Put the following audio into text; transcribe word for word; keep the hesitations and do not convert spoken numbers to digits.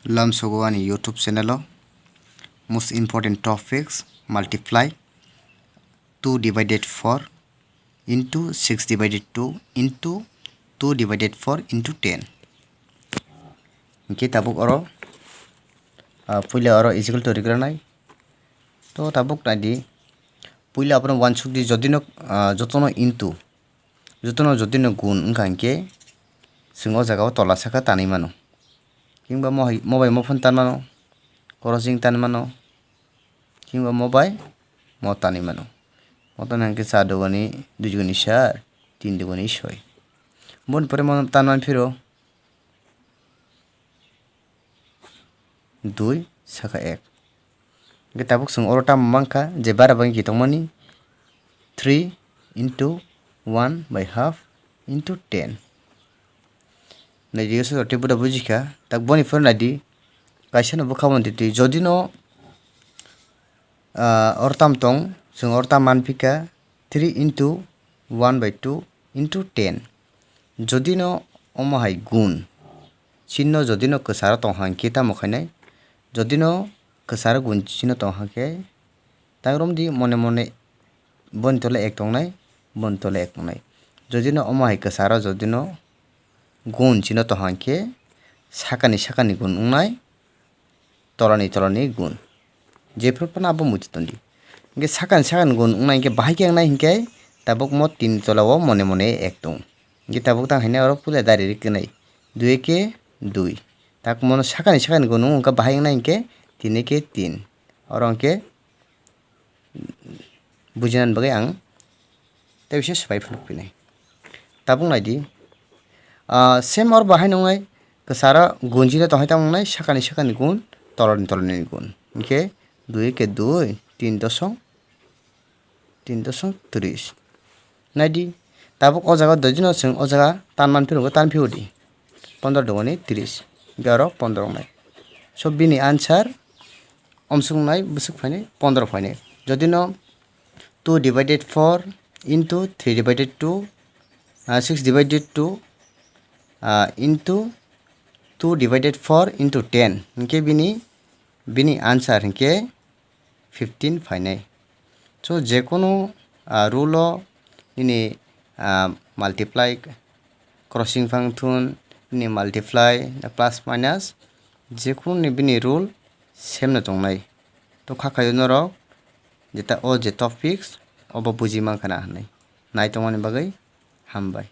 Lamsogo ani YouTube channel o most important topics, multiply two divided four into six divided two into two divided four into ten. Hingke tabuk oro, ah, puila oro is equal to rigranai. To tabuk naidi, puila abono wansuk di, jodino, ah, jotono into, jotono jodino gun wngkha hingke chwng o jaga o tola saka tanwi mano. Himba mo hai, mo bai mo phano tan mano, korosing tan mano, himba mo bai mo tanwi mano. Mo tan hingke char duguni dui duguni char, tin duguni soi. Boni pore mo tan man phiro dui saka ek. Hingke tabuk chwng oro tamo mankha je bara bagwi tongmani three into one by half into ten. Naidi, o soro tei buda bujikha, tak boni phoro naidi, kaisa no bwkha bono twi twi, jodi no, ah, oro tam tong, chwng oro tam manphika three into one by two into ten. Jodi no omo hai gun, chinno jodi no kwcharo tong hang khe tamo khainai, jodi no kwcharo gun chinno tong hang khe, tak romdi mone mone boni tole ek tongnai, boni tole ek tongnai. Jodi no omo hai kwcharo jodi no gun chino tong hang khe sakani sakani gun wngnai, tolani tolani gun. Jephru phano abo muitu tondi. Hingke sakani sakani gun wngnai hingke bahai khe wngnai hingke tabuk mo tin tola o mone mone ek tong. Hingke tabuk tang haino oro puila dari ri kwnai. Dui eke dui. Tak mono sakani sakani gun wngkha bahai wngnai hingke tin eke tin. Oro hingke bujinani bagwi ang tei bisa swbai phunuk phinai. Tabuk naidi, ah, same oro bahai nungnai kwcharo gun chino tong hai tamo wngnai sakani sakani gun, tolani tolani gun. Hingke dui eke dui, tin dosong, tin dosong tris. Naidi, tabuk o jaga dodino chwng o jaga tan man phiro tan phio di. Pondro duguni tris. Hingke oro pondro wngnai. So bini answer omsuk nai bwswk phainai pondro phainai. Jodi no two divided four into three divided two, ah, six divided two, ah, into two divided four into ten. Hingke bini, bini answer hingke fifteen phainai. So, jekunu, ah, rule o nini, ah, multiply, crossing function, nini multiply, plus minus, jekunu ni bini rule same no tongnai. To kha khaio norok jeta o je topics obo buji mankha na hinwi. Nai tongmani bagwi hambai.